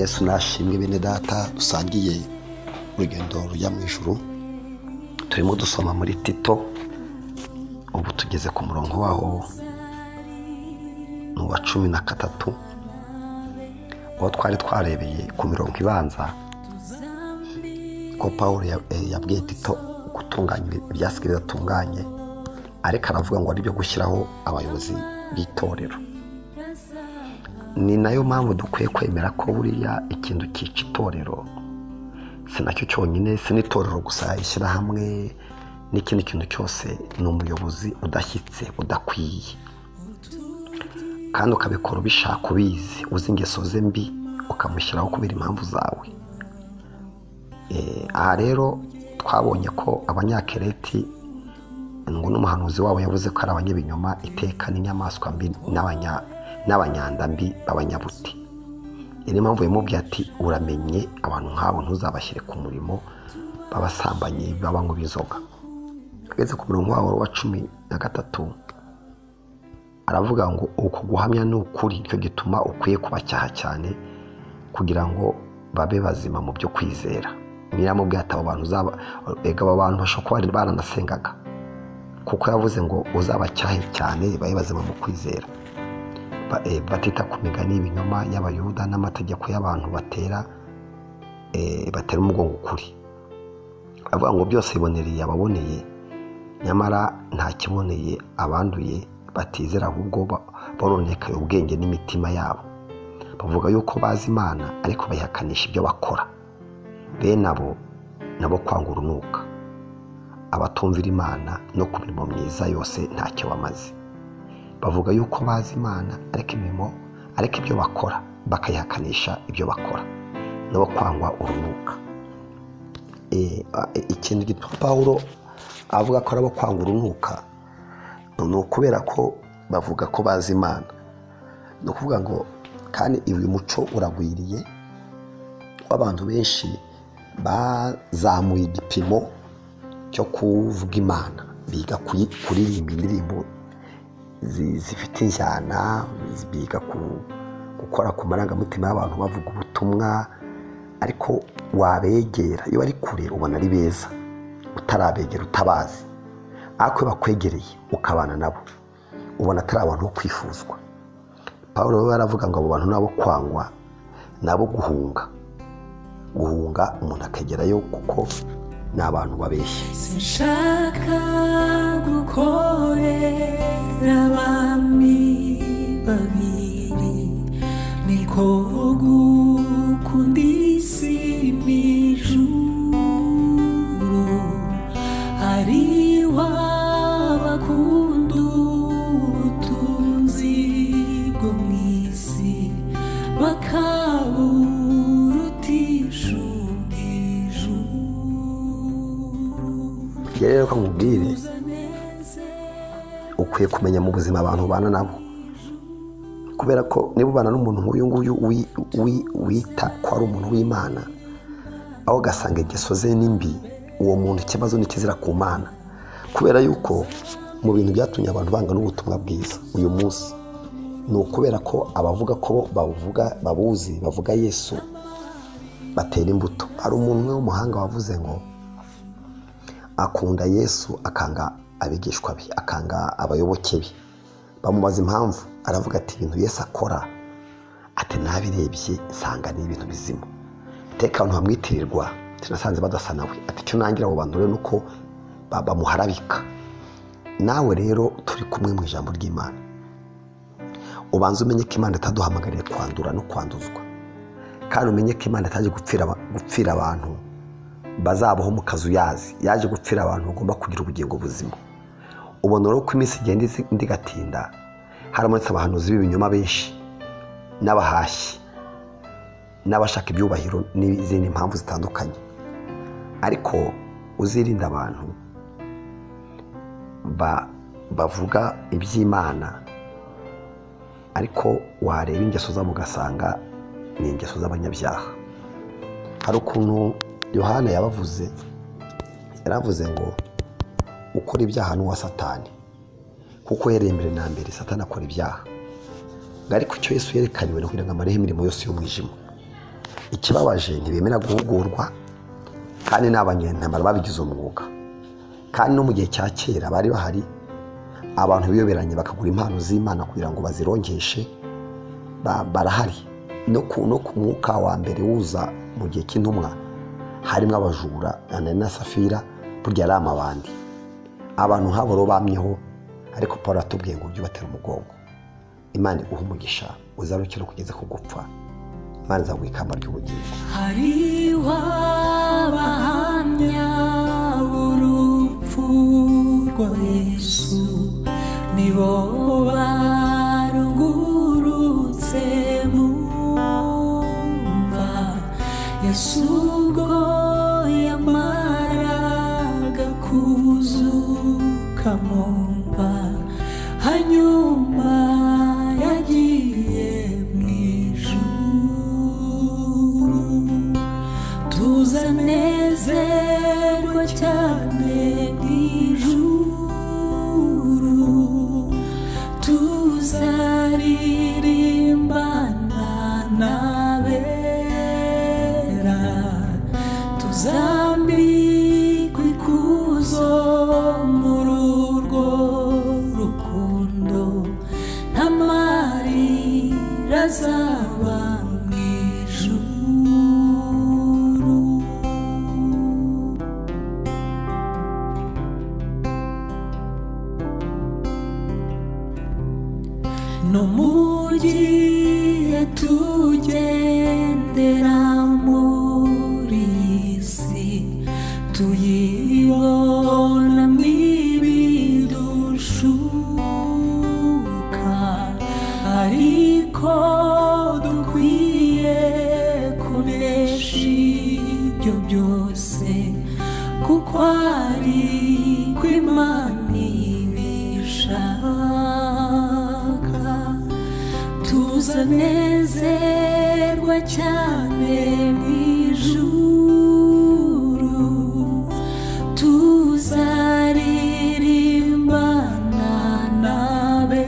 Yesu nashimwe. Bene data dusangiye urugendo rujya mu ijuru, turimo dusoma muri Tito, ubu tugeze ku murongo waho ni uwa 13, aho twari twarebeye ku mirongo ibanza ko Pawulo yabwiye Tito gutunganya ibyasigaye bidatunganye, ariko aravuga ngo ari byo gushyiraho abayobozi b'itorero. Ni nayo mpamvu dukwiye kwemera ko buriya ikintu cyica itorero si nacyo cyonyine, si n'itorero gusa, ishyirahamwe n'ikindi kintu cyose, ni umuyobozi udashyitse, udakwiye, kandi ukabikora ubishaka, ubizi, uzi ingeso ze mbi, ukamushyiraho kubera impamvu zawe. Aha rero twabonye ko Abanyakereti ngo n'umuhanuzi wabo yavuze ko ari abanyabinyoma iteka, n'inyamaswa mbi, n'abanyanda mbi b'abanyabuti. Niyo mpamvu yamubwiye ati uramenye abantu nk'abo ntuzabashyire ku murimo, b'abasambanyi, b'abanywi b'inzoga. Ageze ku murongo wabo wa 13 aravuga ngo uku guhamya ni ukuri, nicyo gituma ukwiye kubacyaha cyane kugira ngo babe bazima mu byo kwizera. Niramubwiye ati abo bantu uzaba ega, abo bantu bashobora kuba baranasengaga, kuko yavuze ngo uzabacyahe cyane babe bazima mu kwizera, batita ku migani y'ibinyoma y'Abayuda n'amategeko y'abantu batera umugongo ukuri. Avuga ngo byose bibonereye ababoneye, nyamara nta kiboneye abanduye batizera, ahubwo boronekaye ubwenge n'imitima yabo. Bavuga yuko bazi Imana ariko bayihakanisha ibyo bakora. Bene abo nabo kwanga urunuka, abatumvira Imana no ku mirimo myiza yose ntacyo bamaze. Bavuga yuko bazi Imana ariko imirimo, ariko ibyo bakora bakayihakanisha ibyo bakora, nabo kwangwa urunuka. Ikintu gituma Pawulo avuga ko arabo kwanga urunuka ni ukubera ko bavuga ko bazi Imana. Ni ukuvuga ngo kandi uyu muco uragwiriye w'abantu benshi bazamuye igipimo cyo kuvuga Imana, biga kuririmba indirimbo zifite injyana, biga gukora ku marangamutima y'abantu bavuga ubutumwa, ariko wabegera iyo bari kure ubona ari beza, utarabegera utabazi, ariko iyo bakwegereye ukabana nabo ubona atari abantu bo kwifuzwa. Pawulo we aravuga ngo abo bantu nabo kwangwa, nabo guhunga, guhunga umuntu akagerayo kuko ni abantu babeshya. Sinshaka gukorera abami babiri, niko gukunda isi n'ijuru, hariho abakunda ubutunzi bwo mu isi bakaburutisha ubw'ijuru. Rero ko nkubwire, ukwiye kumenya mu buzima abantu ubana nabo, kubera ko niba ubana n'umuntu nk'uyu nguyu wita ko ari umuntu w'Imana, aho ugasanga ingeso ze ni mbi, uwo muntu ikibazo ni kizira ku Mana. Kubera yuko mu bintu byatumye abantu banga n'ubutumwa bwiza uyu munsi ni ukubera ko abavuga ko bavuga babuzi bavuga Yesu batera imbuto. Hari umuntu umwe w'umuhanga wavuze ngo akunda Yesu akanga abigishwa be, akanga abayoboke be. Bamubaza impamvu, aravuga ati ibintu Yesu akora, ati nabirebye nsanga ni ibintu bizima, iteka abantu bamwitirirwa nasanze badasa nawe, ati icyo nangira abo bantu rero nuko bamuharabika. Nawe rero turi kumwe mu ijambo ry'Imana, ubanza umenye ko Imana itaduhamagariye kwandura no kwanduzwa, kandi umenye ko Imana itaje gupfira abantu bazabaho mu kazu yazi, yaje gupfira abantu bagomba kugira ubugingo buzima. Ubona rero ko iminsi igenda indi igatinda, haramutse abahanuzi b'ibinyoma benshi n'abahashyi n'abashaka ibyubahiro n'izindi mpamvu zitandukanye, ariko uzirinda abantu bavuga iby'Imana, ariko wareba ingeso zabo ugasanga ni ingeso z'abanyabyaha. Hari ukuntu Yohana yabavuze, yaravuze ngo ukora ibyaha n'uwa Satani, kuko yereye mbere na mbere Satani akora ibyaha, ariko icyo Yesu yerekaniwe ni kugira ngo amareho imirimo yose y'umwijima. Ikibabaje, ntibemera guhugurwa, kandi ni abanyentambara babigize umwuga. Kandi no mu gihe cya kera bari bahari abantu biyoberanye bakagura impano z'Imana kugira ngo bazirongeshe, barahari. No ku mwuka wa mbere wuza mu gihe cy'intumwa harimo abajura Ananiya na Safira, burya ari amabandi. Abantu nk'abo rero bamyeho, ariko Paul atubwiye ngo ujye ubatera umugongo. Imana iguhe umugisha, uzarukire kugeza ku gupfa. Imana izaguha ikamba ry'ubugingo. Hariho abahamya b'urupfu rwa Yesu, nibo barungurutse mu mva. Yesu ubwo yamaraga kuzuka mu mva, hanyuma yagiye mu ijuru. Tuzanezerwa cyane mu ijuru, tuzaririmbana n'abera, tuzambikwa ikuzo muri urwo rukundo, ntamarira azaba mu ijuru. No mu gihe tugendera muri iyi si, tuyibona mw'ibidushuka, ariko dukwiye kunesha ibyo byose, kuko ari ko Imana ibishaka. Tuzanezerwa cyane mu ijuru, tuzaririmbana n'abera,